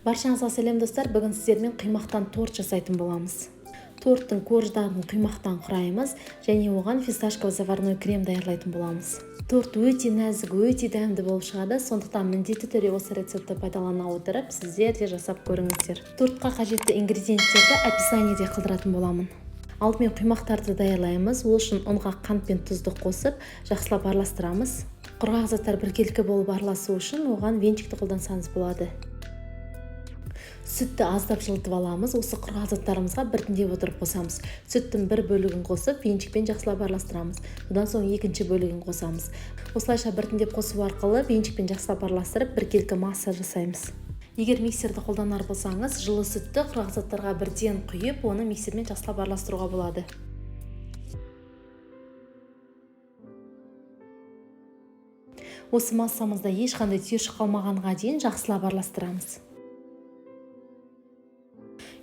Баршаңызға сәлем, достар! Бүгін сіздермен құймақтан торт жасайтын боламыз. Торттың корждарын құймақтан құраймыз және оған фисташковый заварной крем даярлайтын боламыз. Торт өте нәзік, өте дәмді болып шығады, сондықтан міндетті түрде осы рецептті пайдалана отырып, сіздер де жасап көріңіздер. Тортқа қажетті ингредиенттерді описаниеде қалдыратын боламын. Алдымен құймақтарды даярлаймыз. Ол үшін ұнға қант пен тұзды қосып, жақсылап араластырамыз. Құрғақ заттар біркелкі болып араласу үшін оған венчикті қолдансаңыз болады. Сүтті аздап жылытып аламыз. Осы құрғақ заттарымызға біртіндеп отырып қосамыз. Сүттің бір бөлігін қосып, венчикпен жақсылап араластырамыз. Одан соң екінші бөлігін қосамыз. Осылайша біртіндеп қосу арқылы венчикпен жақсылап араластырып, біркелкі масса жасаймыз. Егер миксерді қолданар болсаңыз, жылы сүтті құрғақ заттарға бірден құйып, оны миксермен жақсылап араластыруға болады. Осы массамызда ешқандай түйіршік қалмағанға дейін жақсылап араластырамыз.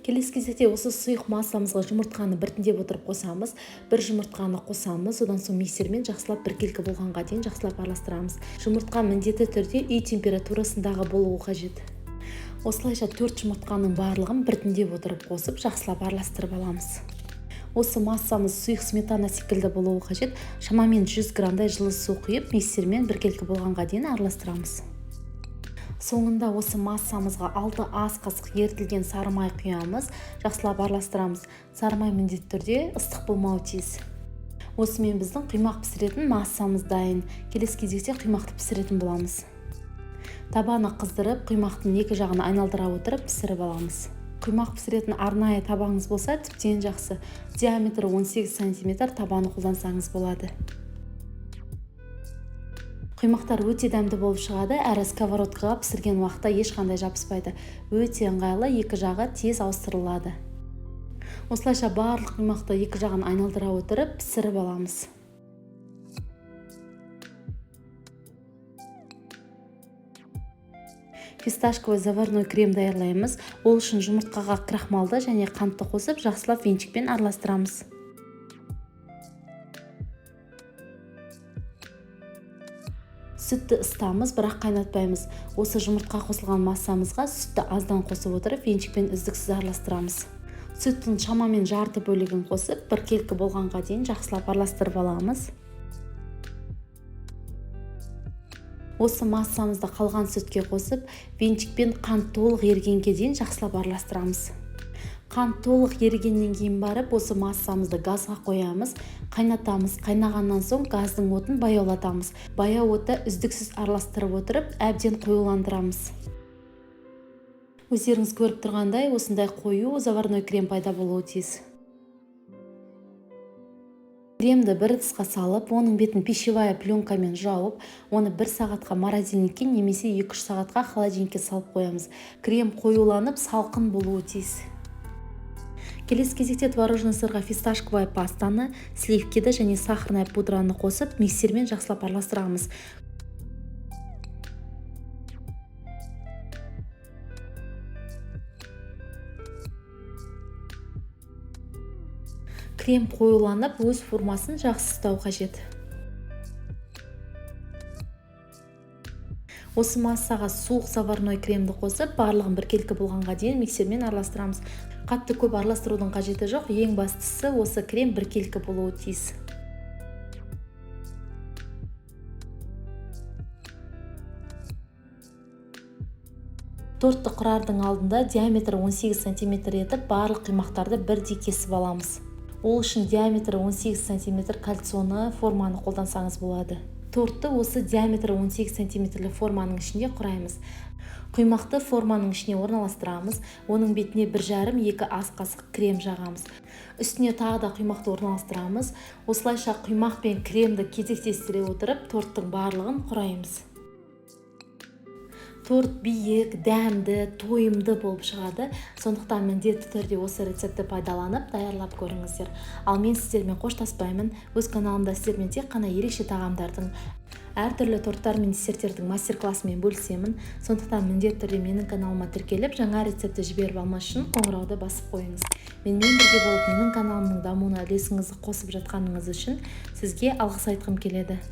Келесі кезекте осы сұйық массамызға жұмыртқаны біртіндеп отырып қосамыз. Бір жұмыртқаны қосамыз, одан соң миксермен жақсылап біркелкі болғанға дейін жақсылап араластырамыз. Жұмыртқа міндетті түрде үй температурасындағы болуы қажет. Осылайша 4 жұмыртқаның барлығын біртіндеп отырып қосып, жақсылап араластырып аламыз. Осы массамыз сұйық сметана секілді болуы қажет. Шамамен 100 граммдай жылы су құйып, миксермен біркелкі болғанға дейін араластырамыз. Соңында осы массамызға 6 ас қасық ерітілген сары май құямыз, жақсылап араластырамыз. Сары май міндетті түрде ыстық болмауы тиіс. Осымен біздің құймақ пісіретін массамыз дайын. Келесі кезекте құймақты пісіретін боламыз. Табаны қыздырып, құймақтың екі жағын айналдыра отырып пісіріп аламыз. Құймақ пісіретін арнайы табаңыз болса, тіптен жақсы. Диаметрі 18 сантиметр табаны қолдансаңыз болады. Құймақтар өте дәмді болып шығады, әрі сковородкаға пісірген уақытта ешқандай жабыспайды. Өте ыңғайлы, екі жағы тез ауыстырылады. Осылайша барлық құймақты екі жағын айналдыра отырып пісіріп аламыз. Фисташковый заварной крем даярлаймыз. Ол үшін жұмыртқаға крахмалды және қантты қосып, жақсылап венчикпен араластырамыз. Сүтті ысытамыз, бірақ қайнатпаймыз. Осы жұмыртқа қосылған массамызға сүтті аздан қосып отырып, венчикпен үздіксіз араластырамыз. Сүттің шамамен жарты бөлігін қосып, біркелкі болғанға дейін жақсылап араластырып аламыз. Осы массамызды қалған сүтке қосып, венчикпен қант толық ерігенге дейін жақсылап араластырамыз. Қант толық ерігеннен кейін барып, осы массамызды газға қоямыз, қайнатамыз. Қайнағаннан соң газдың отын баяулатамыз. Баяу отта үздіксіз араластырып отырып, әбден қоюландырамыз. Өздеріңіз көріп тұрғандай, осындай қою заварной крем пайда болуы тиіс. Кремді бір ыдысқа салып, оның бетін пищевая пленкамен жауып, оны 1 сағатқа морозильникке немесе 2-3 сағатқа холодильникке салып қоямыз. Крем қоюланып, салқын болуы тиіс. Келесі кезекте творожный сырға фисташковая пастаны, сливкиді және сахарная пудраны қосып, миксермен жақсылап араластырамыз. Крем қоюланып, өз формасын жақсы ұстау қажет. Осы массаға суық заварной кремді қосып, барлығын біркелкі болғанға дейін миксермен араластырамыз. Қатты көп араластырудың қажеті жоқ, ең бастысы осы крем біркелкі болуы тиіс. Тортты құрардың алдында диаметрі 18 сантиметр етіп, барлық құймақтарды бірдей кесіп аламыз. Ол үшін диаметрі 18 сантиметр кальцоны форманы қолдансаңыз болады. Тортты осы диаметрі 18 сантиметрлі форманың ішінде құраймыз. Құймақты форманың ішіне орналастырамыз. Оның бетіне бір жарым екі ас қасық крем жағамыз. Үстіне тағы да құймақты орналастырамыз. Осылайша құймақ пен кремді кезектестіре отырып, торттың барлығын құраймыз. Торт биік, дәмді, тойымды болып шығады. Сондықтан міндетті түрде осы рецептті пайдаланып, даярлап көріңіздер. Ал мен сіздермен қоштаспаймын. Өз каналымда сіздермен тек қана ерекше тағамдардың, әртүрлі торттар мен десерттердің мастер-классымен бөлісемін. Сондықтан міндетті түрде менің каналыма тіркеліп, жаңа рецептті жіберіп алмас үшін қоңырауды басып қойыңыз. Менімен бірге болып, менің каналымның дамуына үлесіңізді қосып жатқаныңыз үшін сізге алғыс айтқым келеді.